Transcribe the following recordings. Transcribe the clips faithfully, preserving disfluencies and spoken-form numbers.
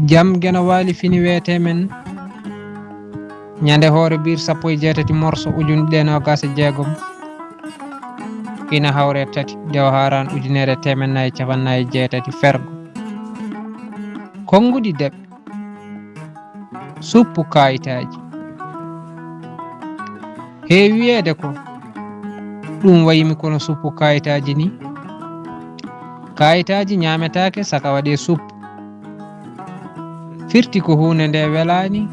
Jam geno waali fini weete men. Ñande hoore biir sappo e jeetati morso ujunɗe ɗe noogaas e jeegom. Ina hawre tati dewo haaraan ujunere teemen nayi capannayi jeetati fergo. Konnguɗi deɓ. Suppu kaayitaaji. Heewi wiyeede ko ɗum wayimi kono suppu kaayitaaji ni. Kaayitaaji ñaametaake saka waɗee suppu. Firti ko huunde nde welaani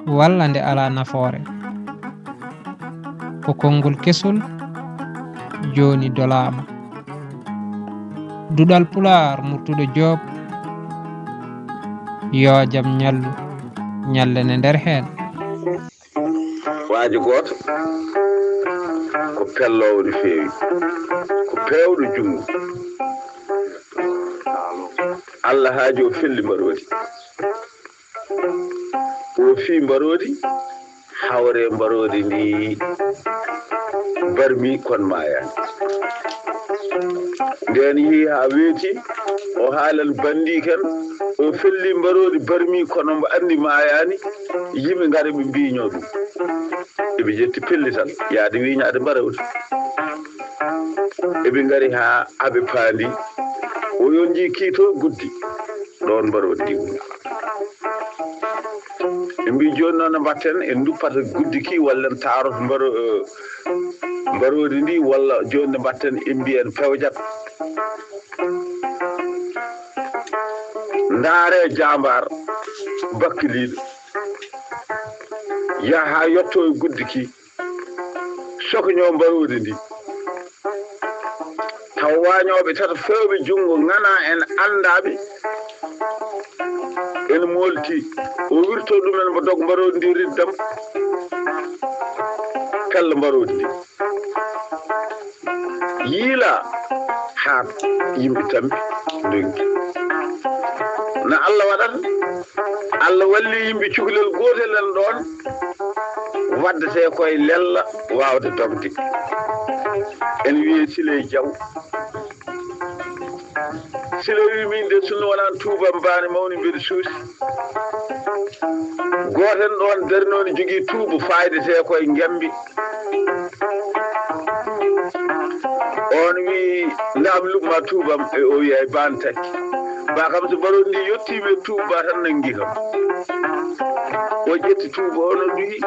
walla nde alaa nafoore. Ko konngol kesol jooni dolaama. Duɗal Pulaar, Murtuɗo Joob, yo jam ñallu, ñallene nder heen. Waajo gooto ko pelloowo no feewi, ko peewɗo junngo. Allah haaji o felli mbaroodi. O fii mbaroodi, hawre mbaroodi ndi barmi kon maayaani. Ndeen yehi haa weeti, o haalan banndiiken, o felli mbaroodi barmi kono mbo anndi maayaani, yimɓe ngari ɓe mbiiñoo ɗum. Eɓe ƴetti pellital, yaade wiiñaade mbaroodi. Eɓe ngari haa aɓe paandi, o yonji kiito guddi, ɗoon mbaroodi ndi woni. Ɓe mbii, "Jooni noon no mbatten, en nduppata guddi ki, walla en taaroto mbaro-, eh, mbaroodi ndi, walla jooni no mbatten, en mbiyen pewjat." Ndaare jaambaar bakkiliiɗo, yaha haa yotto e guddi ki, sokñoo mbaroodi ndi. Taw waañooɓe tato feewɓe junngo ŋanaa en anndaaɓe, en moolti. O wirtoo ɗumen mbo dog mbaroodi ndi riddam, pella mbaroodi ndi. Yiila haa yimɓe tampi ndonki. No Allah waɗata, Allah walli yimɓe cukalel gootel en ɗoon, waddetee koye lella waawde dogde. En wiyee Siley Jaw. Siley wi, "Min de, sinno wonaa tuubam baane mawni mbeɗa suusi." Gooto en ɗoon darnoo ne jogii tuuba faydetee koye Ngembi. Oon wi, "Ndaam luɓ ma tuubam." E o wi, "Ay baan takki." Ba kam so mbaroodi ndi yottiima e tuuba ba tan nanngi kam. O ƴetti tuuba o no duhi.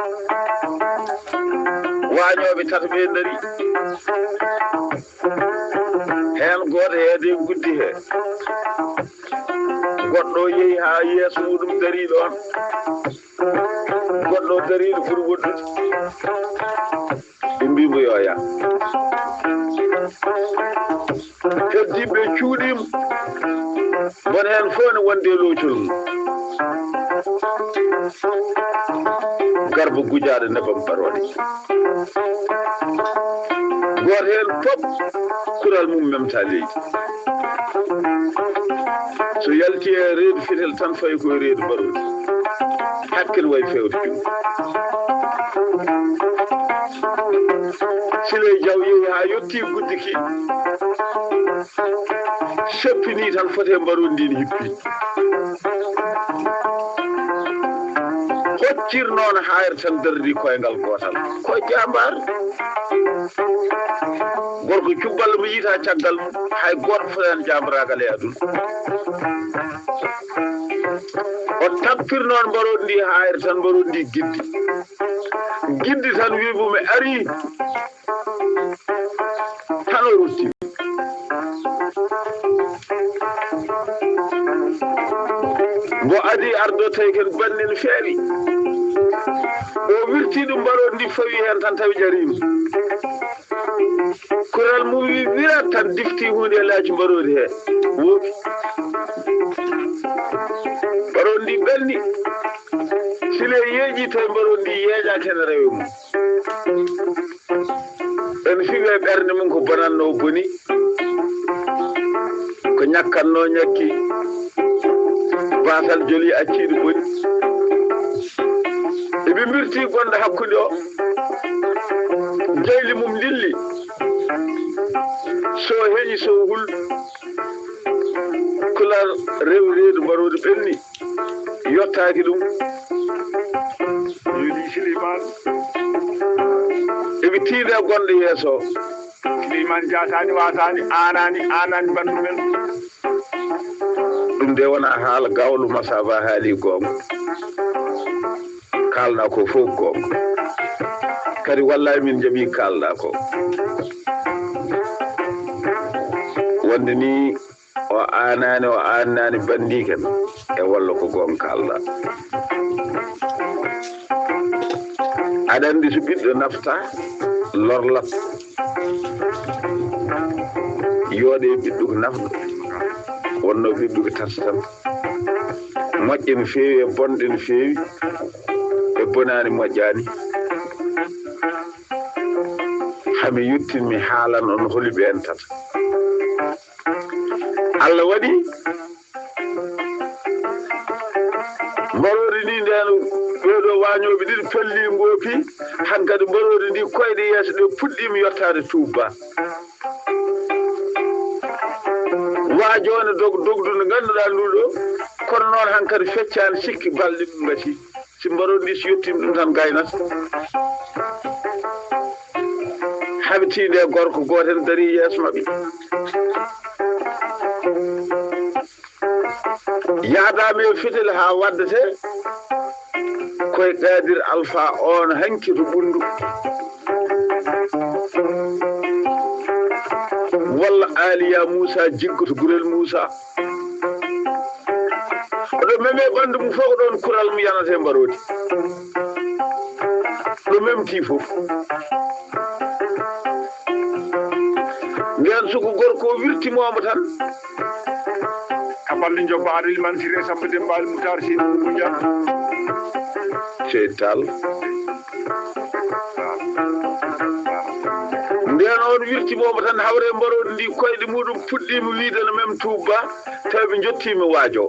Waañooɓe tato ɓe ndari. Heen gooto heede guddi he. Goɗɗo yehi haa yeeso muɗum darii ɗoon. Goɗɗo dariiɗo ɓuri woɗɗude. Ɓe mbii mbo yo yah. Heddiiɓe cuuɗiima. Won heen fof ne wondi e loocol mum. Garba gujaaɗo nebam barooɗe. Gooto heen fof kural mum memta leydi. So yalti e reedu fetel tan fayi koye reedu mbaroodi. Hakkil way feewde ɗum. Siley Jaw yehi haa yottii guddi ki. Seppinii tan foti e mbaroodi ndin hippi. Hoccir noon haayre tan darri koyngal gootal. Ko jaambaar. Gorko cubbal mo yiita caggal mum, hay gooto fotaani jaambaraagal e aduna. O tappir noon mbaroodi ndi haayre tan, mbaroodi ndi giddi. Giddi tan wii mo, "Mi arii." Tan o rutti. Mbo adii ardo tawi ken banni no feewi. O wirti ɗum mbaroodi ndi fawi heen tan tawi ƴariima. Kural mum wi wirat tan difti huunde e laaji mbaroodi he. Wooki. Mbaroodi ndi ɓenni. Sile yeeƴi tawi mbaroodi ndi yeeƴaaki heen rewe mum. En fiɓe ɓernde mum ko bonannoo boni, ko ñakkannoo ñakki, baasal joli acciiɗo boni. Eɓe mbirti gonɗo hakkunde o, jayli mum lilli, so heñi so hul, ko Rewi reedu mbaroodi ɓenni, yottaaki ɗum. Yuli Siliman. Eɓe tiinde gonɗo yeeso. Siliman jaataani, waataani, aanaani, aanaani bandu men. Ɗum de wona haala gawlo masaba haali goonga. Kaalɗa ko fof goonga. Kadi wallahi min jaɓi kaalɗa ko. Wonde ni o aanaani, o aanaani bandiken e walla ko goonga kaalɗa. Aɗa anndi so ɓiɗɗo nafta lorlat. Yooɗe ɓiɗɗo ko nafɗo. Wonno ɓiɗɗo ko tarta tan. Moƴƴe no feewi e bonɗe no feewi. E bonaani moƴƴaani. Hami yettin mi haalan on holi ɓeen tata. Allah waɗi mbaroodi ndi ndeen, ɓeeɗo waañooɓe ɗiɗi pelli ngoopi, hankadi mbaroodi ndi koyɗe yeeso ɗe puɗɗiima yottaade tuubba. Waajoone dog-, dogdu ndu ngannduɗaa ndu ɗo, kono noon hankadi feccaani sikki balɗe ɗum ngati. Si mbaroodi ndi si yettiima ɗum tan gaynata. Habitiinde e gorko gooto en darii yeeso maɓɓe. Yaadaama e fetel haa waddete koye Qaadir Alfa oon hanki to Ɓunndu. Walla Aaliya Muusa jiggoto Gurel Muusa. Oɗo meme ɓanndu mum fof ko ɗoon kural mum yanata e mbaroodi. Ɗo memti fof. Ndeen suku gorko o wirtimooma tan. Ka balɗe njobba aɗa limanti resabɓe Dembaali Mutaar Seydi Buubu Njaay. Seydi Taal. Ndeen on wirtimooma tan hawre mbaroodi ndi koyɗe muɗum puɗɗiima wiide no mem tuubba, tawi ɓe njottiima waajo.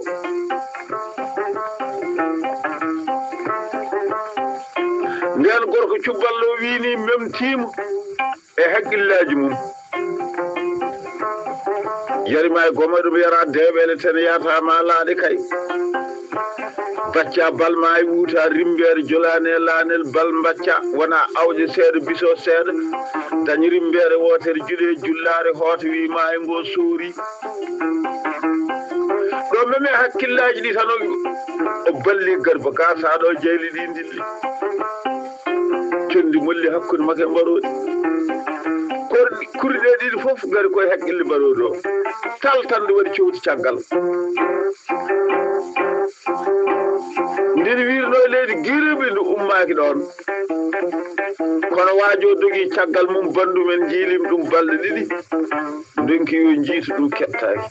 Ndeen gorko cubballo wiini memtiima e hakkillaaji mum. Yari ma e goma ɗum yara deeɓele ten yata ma laaɗe kay. Bacca bal ma e wuta rimbeere jolaane laanel bal mbacca wona awƴe seeɗa biso seeɗa. Dañ rimbeere wootere juɗe jullaare hoota wi ma e ngo soori. Ɗo meme hakkillaaji ɗi tan o, o balli garba ka sa ɗo jeyli ɗi ndilli. Condi molli hakkunde makko e mbaroodi. Korɗi, kurɗe ɗiɗi fof ngari koye hakkille mbaroodi o. Tal tan nde waɗi cowti caggal. Ndin wirno e leydi giribi ndu ummaaki ɗoon. Kono waajo dogi caggal mum, bandu men jiilim ɗum balɗe ɗiɗi. Ndonki yo njiitu ɗum keɓtaaki.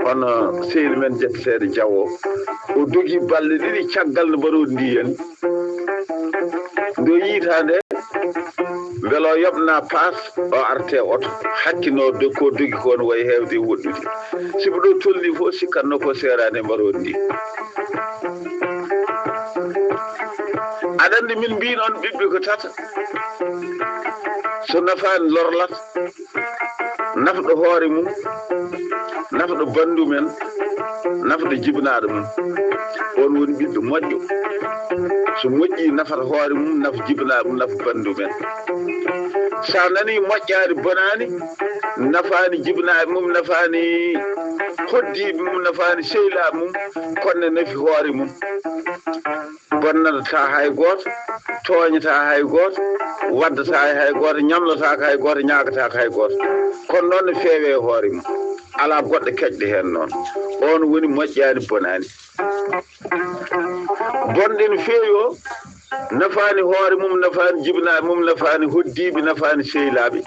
Kono sehil men jetteteeɗo Jawo, o dogi balɗe ɗiɗi caggal no mbaroodi ndi yani. Nde o yiita nde, mbele o yoɓna paas, o arte oto. Hakkino do-, ko dogi ko no wayi heewde e woɗɗude. Sibu ɗo tolni fof, sikkatno ko seeraani e mbaroodi ndi. Aɗa anndi min mbiin on ɓiɓɓe ko tata. So nafaani lorlat, nafɗo hoore mum, nafɗo bandu men, nafɗo jibinaaɗo mum. On woni ɓiɗɗo moƴƴo. So moƴƴi, nafata hoore mum, nafa jibinaaɗo mum, nafa bandu men. Sa nani moƴƴaani, bonaani, nafaani jibinaaɗo mum, nafaani hoddiiɓe mum, nafaani sehilaaɓe mum, kono ne nafi hoore mum. Bonnatataa hay gooto, tooñataa hay gooto, waddataa hay gooto, ñamlotaaka hay gooto, ñaagataaka hay gooto. Kono noon ne feewe e hoore mum. Alaa goɗɗo keƴɗo heen noon. Oon woni moƴƴaani, bonaani. Bonɗe no feewi o, nafaani hoore mum, nafaani jibinaaɓe mum, nafaani hoddiiɓe, nafaani sehilaaɓe.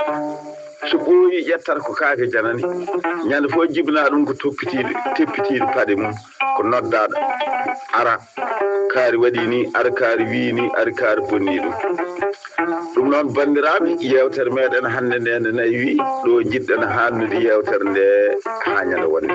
So ɓooyi ƴettata ko kaake janani. Ñande fof jibinaa ɗum ko toppitiiɗo, teppitiiɗo paɗe mum. Ko noddaaɗo, ara, kaari waɗi ni, ara kaari wii ni, ara kaari bonni ɗum. Ɗum noon, banndiraaɓe, yeewtere meɗen hannde nde, nde nayi wii, ɗo njiɗɗen haalnude yeewtere nde haa ñande wonde.